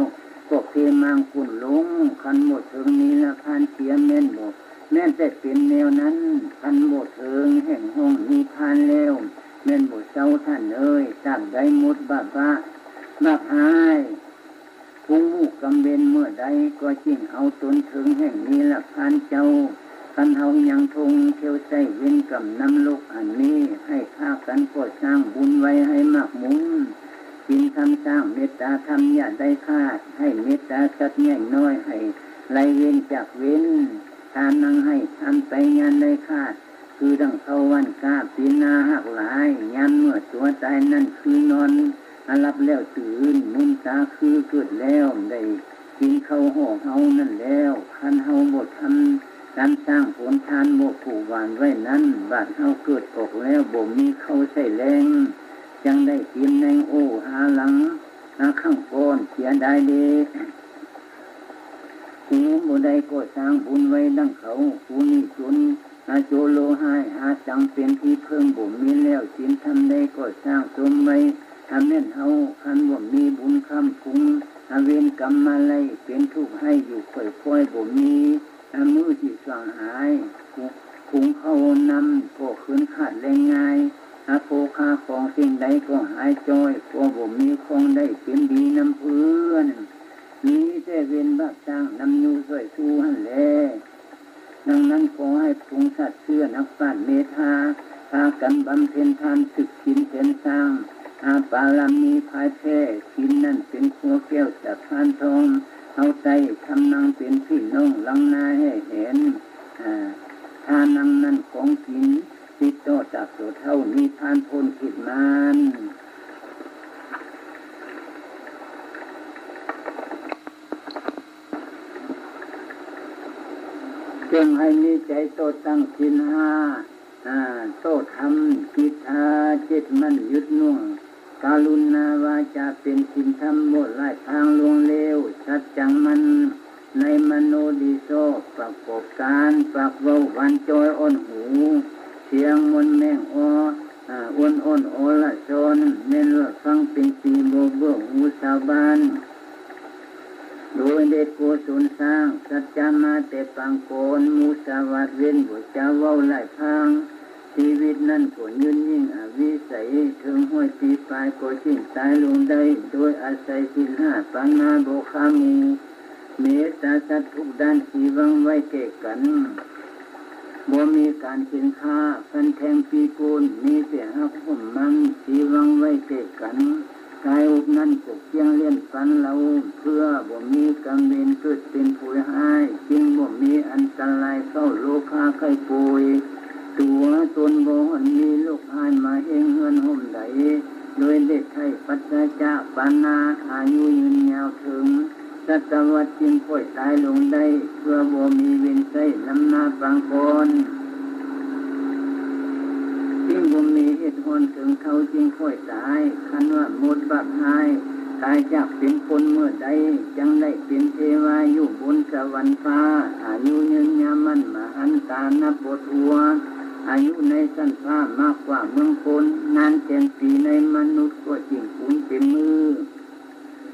ກໍເພມາງກຸ້ນລົງ ຄັນບໍ່ເຖິງນິລະພານເສຍແມ່ນບໍ່ ແມ່ນແຕ່ເປັນແນວນັ້ນ ຄັນບໍ່ເຖິງແຫ່ງຫ້ອງນິບພານແລ້ວ ແມ່ນບໍ່ເຊົາທ່ານເອີຍ ຕາບໃດໝົດບາບະ ບາບຮ້າຍ ທຸງໝູກຳເວນເມື່ອໃດ ກໍຈຶ່ງເອົາຕົນເຖິງແຫ່ງນິລະພານເຈົ້າ ຄັນເຮົາຍັງທົງທ່ຽວໃຊ້ເວນກຳນຳໂລກອັນນີ້ ໃຫ້ພາກັນກໍ່ສ້າງບຸນໄວ້ໃຫ້ໝາກມຸນ ສິນທຳສ້າງເມດຕາທຳຢ່າໄດ້ຂາດ ໃຫ້ເມດຕາສັດໃຫຍ່ນ້ອຍ ໃຫ້ໄລ່ເວນຈາກເວນ ທານນັ່ງໃຫ້ທຳໄປຍານໄດ້ຂາດ ຄືດັ່ງເຂົາຫວ່ານກ້າປີນາຫາກຫຼາຍ ຍາມເມື່ອຕົວຕາຍນັ້ນຄືນອນ ອາ ຫຼັບແລ້ວຕື່ນ ລືມຕາຄືເກີດແລ້ວ ໄດ້ກິນເຂົ້າຫໍ່ເຮົານັ້ນແລ້ວ ຄັນເຮົາບໍ່ທຳການສ້າງຜົນທານ ບໍ່ຜູກຫວານໄວ້ນັ້ນ ບາດເຮົາເກີດອອກແລ້ວ ບໍ່ມີເຂົ້າໃຊ້ແລງ ຈັ່ງໄດ້ກິນແລງໂອ້ຫາຫຼັງ ອາ ຄັ້ງກ່ອນເສຍດາຍເດ ຜູ້ບໍ່ໄດ້ກໍ່ສ້າງບຸນໄວ້ດັ່ງເຂົາ ຜູ້ນີ້ຈົນ ອາ ໂຈໂລຮ້າຍ ຫາຈັ່ງເປັນທີ່ເພິ່ງບໍ່ມີແລ້ວ ສິນທຳໃດກໍ່ສ້າງສົມໄວ້ ຖ້າແມ່ນເຮົາ ຄັນບໍ່ມີບຸນຄ້ຳຄຸງ ອາ ເວນກຳມາໄລ່ ເປັນທຸກໃຫ້ຢູ່ຄ່ອຍໆ ບໍ່ມີ ອາ ມື້ຊິສວ່າງຫາຍ ຫຸງເຂົ້ານຳກໍຄືນຂາດແລງງ່າຍ ອາ ໂພຄາຂອງສິ່ງໃດກໍຫາຍຈ້ອຍ ກໍບໍ່ມີຂອງໄດ້ເປັນດີນຳເພື່ອນ ມີແຕ່ເວນບາບສ້າງນຳຢູ່ຊ່ວຍຊູຫັ້ນແລ. ດັ່ງນັ້ນ ຂໍໃຫ້ຝູງສັດເຊື່ອນັກປາດເມດທາ ພາກັນບຳເພັນທານ ຖືກສິນແສນສ້າງ ອາ ປາລະມີພາຍແພ້ ສິນນັ້ນເປັນຂົວແກ້ວສະພານທອງ ເຮົາໃຕ້ທຳນັ່ງເປັນພີ່ນ້ອງ ຫຼັງໜ້າແຫ່ແຫນ ອາ ທານັ່ງນັ້ນຂອງກິນ ຕິດຕໍ່ຕາບໂຕເຖົ້ານິບພານພົ້ນທິດມານ ຈຶ່ງໃຫ້ມີໃຈຕໍ່ຕັ້ງສິນຫ້າ ອາ ຕໍ່ທຳກິດທາ ເຈັດໝັ້ນຍຶດໜ່ວງ ກະລຸນາວາຈາເປັນສິນທຳ ບໍ່ຫຼາຍພາງລ່ວງເລວ ສັດຈັງໝັ້ນໃນມະໂນດີຊອບ ປະກອບການ ປາກເວົ້າຫວານຈ້ອຍອ່ອນຫູ ສຽງມ່ວນແມ່ງອໍ ອາ ອວນອ່ອນອໍລະຊອນ ແມ່ນວ່າຟັງເປັນສີບໍ່ເບື່ອຫູຊາວບ້ານ ໂດຍເດດໂກສົນສ້າງ ສັດຈາມາແຕ່ປາງກ່ອນ ມຸສາວາດເວັ້ນບໍ່ຈາເວົ້າຫຼາຍພາງ ຊີວິດນັ້ນກໍຍືນຍິ່ງອາຍຸໄສ ເຖິງຮ້ອຍປີປາຍກໍສິ້ນຕາຍລົງໄດ້ ໂດຍອາໄສສິນຫ້າປານາບໍ່ຄາໝູ່ ເມດຕາສັດທຸກດ້ານ ສີວັງໄວ້ແກ່ກັນ ບໍ່ມີການເຂັນຂ້າ ຟັນແທງປີໂກນ ມີແຕ່ຮັກຮົ່ມມັງ ສີວັງໄວ້ແກ່ກັນ ກາຍອົບນັ້ນກໍກ້ຽງລ້ຽນປັນເຫຼົ່າ ເພື່ອບໍ່ມີກຳເວນເກີດເປັນຜຸຍຮ້າຍ ຈຶ່ງບໍ່ມີອັນຕະລາຍເຂົ້າໂລຄາໄຂ້ປ່ວຍ ຕົວຕົນບໍ່ຮອດມີໂລກຮ້າຍມາເຮັງເຮືອນຮົ່ມໃດ ໂດຍເດດໄຖ່ໄປ ປານາ ອາຍຸຍືນຍາວເຖິງສັດຕະວັດຈຶ່ງຄ່ອຍຕາຍລົງໄດ້ ເພື່ອບໍ່ມີເວນໃຊ້ນຳໜ້າປາງກ່ອນ. ຈຶ່ງບໍ່ມີເຫດຮ້ອນເຖິງເຖົ້າຈຶ່ງຄ່ອຍຕາຍ. ຄັນວ່າໝົດບາບຮ້າຍ ຕາຍຈາກເປັນຄົນເມື່ອໃດ ຈັ່ງໄດ້ເປັນເທວາຢູ່ບົນສະຫວັນຟ້າ ອາຍຸຍືນຍາວໝັ້ນມະຫັນຕານັບບໍ່ຖ້ວນ. ອາຍຸໃນຊັ້ນຟ້າມາກກວ່າເມືອງຄົນ ນານແສນປີໃນມະນຸດກໍຈິງຄູນເຕັມມື້.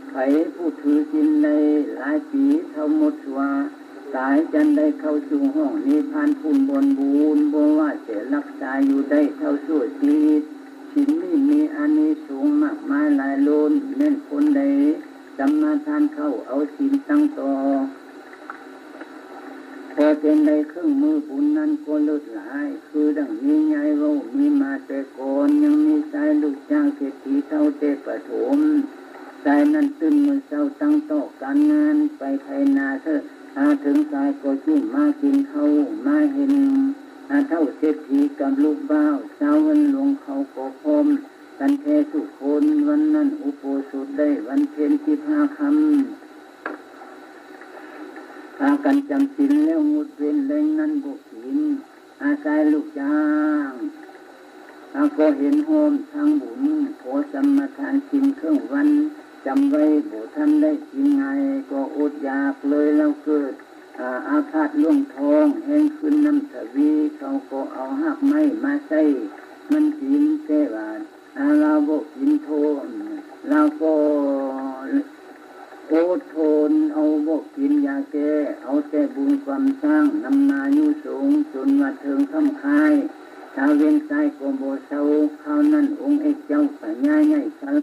ໃຜຜູ້ຖືສິນໄດ້ຫຼາຍປີເທົ່າໝົດຊົ່ວ ຕາຍຈັ່ງໄດ້ເຂົ້າສູ່ຫ້ອງນິບພານພູນບ່ອນບຸນ ບໍ່ວ່າແຕ່ລັກສາຢູ່ໄດ້ເທົ່າຊົ່ວຊີວິດ. ສິນນີ້ມີອານິສົງມາກມາຍຫຼາຍລົ້ນ ແມ່ນຄົນໃດສຳມາທານເຂົ້າເອົາສິນຕັ້ງຕໍ່ ພໍເປັນໄດ້ເຄື່ອງມືບຸນນັ້ນກໍເລີດຫຼາຍ ຄືດັ່ງມີຍາຍເວົ້າມີມາແຕ່ກ່ອນ ຍັງມີຊາຍລູກຈ້າງເສດຖີເຖົ້າແຕ່ປະຖົມ. ຊາຍນັ້ນຕື່ນມື້ເຊົ້າຕັ້ງຕໍ່ການງານໄປໄຖນາເທີ ຫາເຖິງສາຍກໍຈຶ່ງມາກິນເຂົ້າ ມາເຫັນ ອາ ເຖົ້າເສດຖີກັບລູກບ່າວ ຊາວເຮືອນຫຼວງເຂົາກໍພ້ອມກັນແທ້ທຸກຄົນ. ວັນນັ້ນອຸໂບສົດໄດ້ວັນເພັນສິບຫ້າຄ່ຳ ພາກັນຈຳສິນແລ້ວງົດເວັ້ນແລງນັ້ນບໍ່ກິນ. ອາ ຊາຍລູກຈ້າງ ອາ ກໍເຫັນຮ່ວມທາງບຸນ ຂໍສຳມະທານສິນເຄິ່ງວັນ ຈຳໄວ້ບໍ່ທັນໄດ້ກິນງ່າຍ ກໍອົດຢາກເລີຍ ລາວເກີດ ອາ ອາພາດລວງທ້ອງແຮງຂຶ້ນນ້ຳທະວີ ເຂົາກໍເອົາຮາກໄມ້ມາໃສ່ມັນກິນ ແຕ່ວ່າ ອາ ລາວບໍ່ກິນໂທນ ລາວກໍອົດທົນເອົາບໍ່ກິນຢາແກ້ ເອົາແຕ່ບຸນຄວາມສ້າງນຳມາຢູ່ສູງ ຈົນວ່າເຖິງຄ່ຳຄ້າຍ ຕາເວັນສາຍກໍບໍ່ເຊົາ. ຄາວນັ້ນອົງເອກເຈົ້າພະຍາໃຫຍ່ສາລະ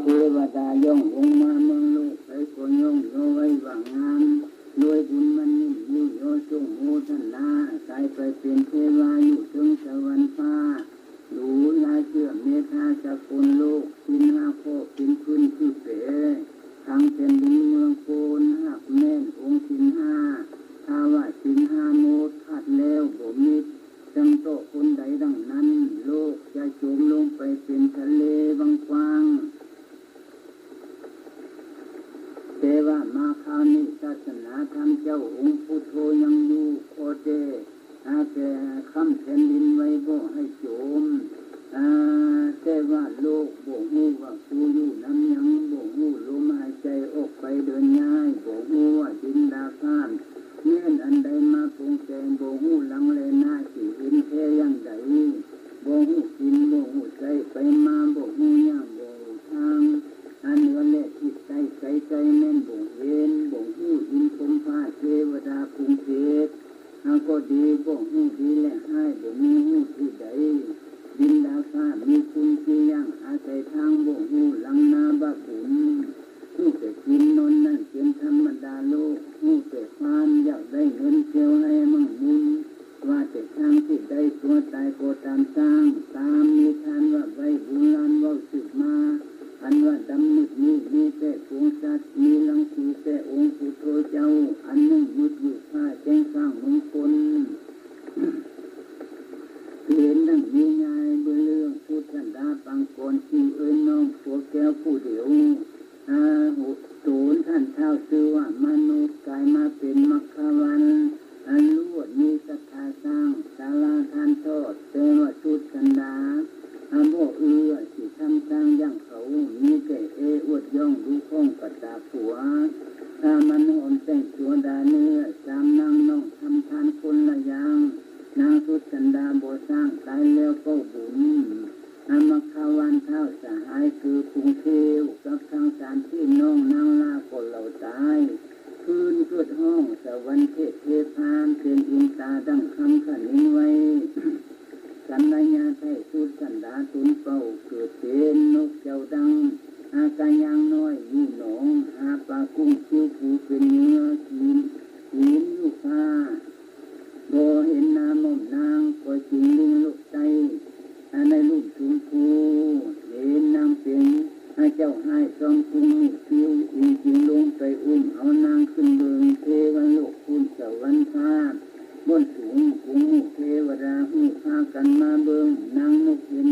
ເທວະດາຍ່ອງລົງມາເມືອງໂລກ ໃຜກໍຍ້ອງຍໍໄວ້ວ່າງາມ ດ້ວຍບຸນມັນຍິນດີຍໍສົ່ງໂມທະນາ ກາຍໄປເປັນເທວາຢູ່ເທິງສະຫວັນຟ້າ ຫຼູຫຼາເຊື່ອເມດທາສາກົນໂລກ ສິນຫ້າຂໍ້ເປັນພື້ນຄືແປ ທັງແຜ່ນດິນເມືອງໂກນ ຫາກແມ່ນອົງສິນຫ້າ ຖ້າວ່າສິນຫ້າໝົດຂາດແລ້ວບໍ່ມິດ ຈັ່ງຕໍ່ຄົນໃດດັ່ງນັ້ນ ໂລກຈະຈົມລົງໄປເປັນທະເລວັງກວ້າງ. ແຕ່ວ່າມາຄາວນີ້ ສາສະໜາທຳເຈົ້າອົງພຸດໂທຍັງຢູ່ ຂໍແຕ່ ຫາແຕ່ຄ້ຳແຜ່ນດິນໄວ້ບໍ່ໃຫ້ໂຈມ. ອາ ແຕ່ວ່າໂລກບໍ່ຮູ້ວ່າກູຢູ່ນຳຫຍັງ, ບໍ່ຮູ້ລົມຫາຍໃຈອອກໄປເດີນຍ້າຍ, ບໍ່ຮູ້ວ່າດິນດາຟ້າແມ່ນອັນໃດມາປຸງແຕ່ງ, ບໍ່ຮູ້ຫຼັງແລໜ້າຊິເຫັນແທ້ຢ່າງໃດ, ບໍ່ຮູ້ກິນ ບໍ່ຮູ້ໃຊ້, ໄປມາບໍ່ຮູ້ຍ່າງ ບໍ່ຮູ້ທາງ, ອາ ເໜືອແລະທິດໃຕ້ໄກໄກແມ່ນບໍ່ເຫັນ, ບໍ່ຮູ້ອິນພົມພະເທວະດາກຸງເທບ ຫາກໍດີ ບໍ່ຮູ້ດີແລະຮ້າຍ ບໍ່ມີຮູ້ທີ່ໃດ. ດິນດາຟ້າມີຄຸນທີ່ຢ່າງອາໄສທາງ ບໍ່ຮູ້ຫຼັງນາບາບບຸນ. ຮູ້ແຕ່ກິນນອນນັ່ງເປັນທຳມະດາໂລກ, ຮູ້ແຕ່ຄວາມຢາກໄດ້ເງິນທ່ຽວໃຫ້ໝັ້ງມຸນ. ວ່າແຕ່ທາງທີ່ໄດ້ຕົວຕາຍກໍຕາມສ້າງ, ຕາມນິທານວ່າໄວ້ບູຮານເວົ້າສືບມາ. ອັນວ່າດຳມືດນີ້ມີແຕ່ໂຄງສັດ, ມີລັງສີແຕ່ອົງພຸດໂທເຈົ້າ, ອັນໜຶ່ງມືດຢູ່ຟ້າແຈ້ງສ້າງມຸງຄົນ. ເຫັນດັ່ງນິຍາຍເບິ່ງເລື່ອງ ສຸດສັນດາປາງກອນ ທີ່ເອີ່ຍນ້ອງຜົວແກ້ວຜູ້ດຽວ ອາ ໂຕນທ່ານທ້າວຊື່ວ່າມະນຸດ ກາຍມາເປັນມັກຄະວັນ ອັນລວດມີສັດທາສ້າງສາລາທານທອດ, ແຕ່ວ່າສຸດສັນດາ ອາ ບໍ່ເອື້ອຊິທຳສ້າງຢ່າງ ເຂົາມີແຕ່ເອອວດຍ້ອງດູຂ້ອງປະຕາຜົວ. ຖ້າມັນຫອມແຕ່ງຕົວດາເນື້ອ ສາມນາງນ້ອງທຳທານຄົນລະຢ່າງ, ນາງສຸດສັນດາບໍ່ສ້າງຕາຍແລ້ວເກົ້າບຸນ. ອາ ມັກຄະວັນທ້າວສະຫາຍຄືກຸງເທວ ກັບທັງສາມພີ່ນ້ອງນາງລາກໍເຫຼົ່າຕາຍ. ຄືນເກີດຮ້ອງສະຫວັນເທບເທພານ ເປັນອິນຕາດັ່ງຄຳຂະນິງໄວ້. ສັນລະຍາໄທສຸດສັນດາຕົນເປົ້າ ເກີດເປັນນົກເຈົ້າດັ່ງ ອາກະຍາງນ້ອຍຢູ່ໜອງ ຫາປາກຸ້ງຄິວປູເປັນເຫຍື່ອ ກິນ ກິນຢູ່ຟ້າ ບໍ່ເຫັນໜ້າໝ່ອມນາງ ກໍຈຶ່ງລິງລົງໃຕ້ ອາ ໃນລຸ່ມຊົມພູ ເຫັນນາງເປັນ ອາ ເຈົ້າຮ້າຍຊອມກຸງໝູ່ປິວ ຈຶ່ງຈຶ່ງລົງໄປອຸ້ມເອົານາງຂຶ້ນເບິ່ງເທວະໂລກພຸ້ນສະຫວັນຟ້າ ບ່ອນສູງກຸງໝູ່ເທວະດາຮູ້ພາກັນມາເບິ່ງ ນາງນົກເຫັນ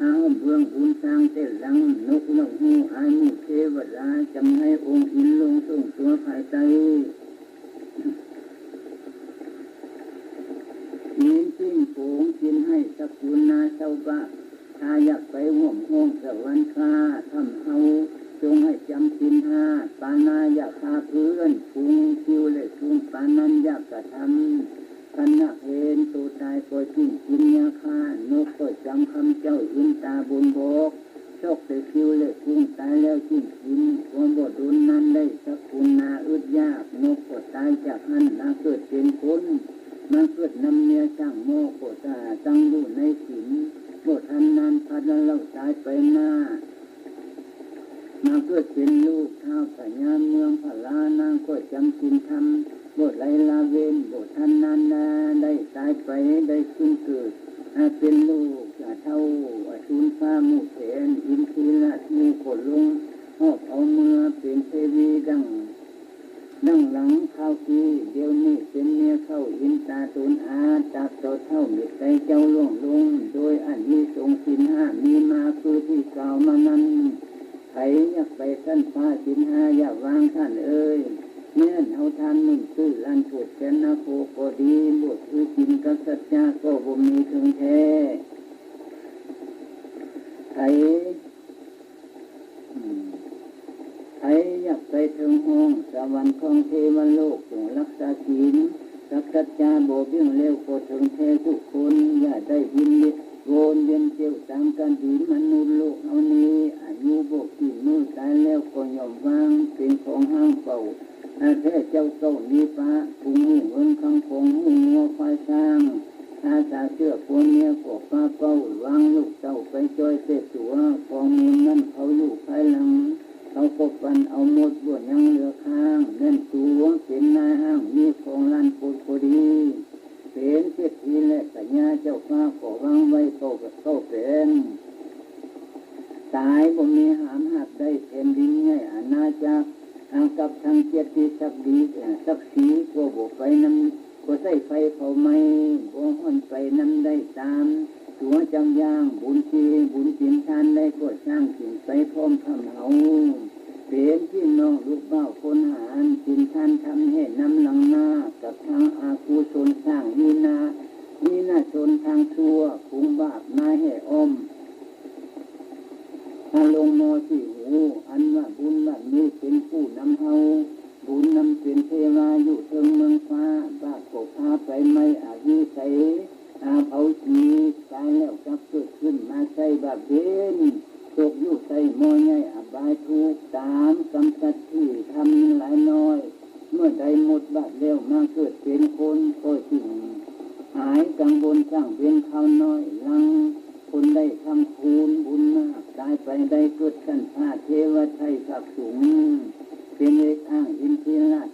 ຫາຫ້ອມເບື້ອງບຸນສ້າງແຕ່ຫຼັງ ນົກລະຫູອ້າຍໝູ່ເທວະດາ ຈຳໃນອົງອິນລົງຊົງຕົວພາຍໃຕ້ ຍິນຈິ້ງໂປງສິນໃຫ້ສະກຸນນາເຊົາບ້າ ຖ້າຢາກໄປຮ່ວມຫ້ອງສະຫວັນຟ້າ ຖ້ຳເຮົາຈົ່ງໃຫ້ຈຳສິນຫ້າ ປານາຢ່າຂ້າເພື່ອນ ກຸງຄິວ ແລະ ກຸງປານັນ ຢ່າກະທຳ ຄັນນາກເຫັນໂຕຕາຍກໍຈິ້ງກິນເນື້ອຂ້າ ນົກກໍຈຳຄຳເຈົ້າອິນຕາບົ່ງບອກ ຊອກແຕ່ຄິວແລະກຸງຕາຍແລ້ວຈຶ່ງກິນ ກໍບໍ່ດົນນານໄດ້ສັກກຸນນາອຶດຢາກ ນົກກໍຕາຍຈາກຫັ້ນມາເກີດເປັນຄົນ ມາເກີດນຳເມຍຊ້າງໝໍ້ກໍຕາຕັ້ງຢູ່ໃນສິນ ບໍ່ທັນນານພັດລະເລົ່າຕາຍໄປໜ້າ ມາເກີດເປັນລູກທ້າວພະຍາເມືອງພະລາ ນາງກໍຈຳສິນທຳ ບໍ່ໄຫຼລະເວັ້ນ ບໍ່ທັນນານນາໄດ້ຕາຍໄປ ໄດ້ຂຶ້ນເກີດ ອາ ເປັນລູກອາ ທ້າວອະສູນຟ້າໝູ່ແທນ ອິນທິລາດໝູ່ກໍລົງ ຫອບເອົາເມືອເປັນເທວີດັ່ງ ດັ່ງຫຼັງຄາວກີ້ ດຽວນີ້ເປັນເມຍເຖົ້າອິນຕາໂຕນອາ ຕາບຕໍ່ເຖົ້າມິດໄຕເຈົ້າລ່ວງລົງ ໂດຍອານິສົງສິນຫ້າມີມາຄືທີ່ກ່າວມານັ້ນ ໃຜຢາກໄປຊັ້ນຟ້າສິນຫ້າຢ່າວາງທ່ານເອີຍ ແມ່ນເຮົາທ່ານໜຶ່ງຊື່ລ້ານໂພດແສນນາໂຄກໍດີ ບົດຄືກິນກັບສັດຈະກໍບໍ່ມີເຖິງແທ້ ໃຜ ໃຜຢາກໄປເຖິງຫ້ອງສະຫວັນຂອງເທວະໂລກ ຈົ່ງຮັກສາສິນ ກັບສັດຈະບໍ່ເບິ່ງແລ້ວກໍເຖິງແທ້ທຸກຄົນ ຢ່າໄດ້ວິນວຽນ ວອນວຽນທ່ຽວຕາມກັນດິນມະນຸດໂລກເຮົານີ້ ອາຍຸບໍ່ກີ້ມື້ຕາຍແລ້ວກໍຍ່ອມວ່າງ ເປັນຂອງຮ່າງເປົ່າ ອາ ແທ້ເຈົ້າເກົ່າມີປະ ຜູ້ມີເງິນຄຳຂອງໝູ່ງົວຄວາຍຊ້າງ ອາສາເຊື່ອຜົວເມຍກໍປະເປົ້າ ວາງລູກເຕົ້າໄປຈ່ອຍແຕ່ຕົວ ຂອງມູນນັ້ນເຂົາຢູ່ພາຍຫຼັງ ຕາຍ ບໍ່ມີຫາມຫາບໄດ້ ແຜ່ນດິນໃຫຍ່ອານາຈັກ ຫາກັບທັງກຽດຕິສັກດີ ສັກສີ ກໍບໍ່ໄຟນຳ ກໍໃຊ້ໄຟເຜົາໄໝ້ ບໍ່ຮ້ອນໄປນຳໄດ້ຕາມ ຕົວເຈົ້າຢ່າງ ບຸນສິນ ບຸນສິນທານໃດ ກໍສ້າງຂຶ້ນໄປພ້ອມພຳເຮົາ ເປັນພີ່ນ້ອງລູກບ່າວຄົນຫານ ສິນທານທຳໃຫ້ນຳຫຼັງໜ້າ ກັບທາງອະກຸສົນສ້າງວິນາ ວິນາຊົນທາງຊົ່ວ ປຸງບາບມາໃຫ້ອ້ອມ ອາລົງມໍຊິຫູ ອັນວ່າບຸນບາບນີ້ເປັນຜູ້ນຳເຮົາ ບຸນນຳເປັນເທວາຢູ່ເທິງເມືອງຟ້າ ບາບກໍພາໄປໄໝ້ອະວິໄສ ອາເຜົາສີ ຕາຍແລ້ວກັບເກີດຂຶ້ນມາໃສ່ບາບເວນ ຕົກຢູ່ໃຕ້ໝໍ້ໃຫຍ່ອະບາຍທຸກ ຕາມກຳສັດທີ່ທຳຫຼາຍນ້ອຍ ເມື່ອໃດໝົດບາບແລ້ວມາເກີດເປັນຄົນ ກໍຈຶ່ງຫາຍກັງວົນສ້າງເວນຄາວນ້ອຍ ຫຼັງຄົນໄດ້ທຳຄຸນບຸນມາກ ຕາຍໄປໄດ້ເກີດຊັ້ນຟ້າເທວະໄທພາກສູງ ເປັນເອກອ້າງອິນທິລາດ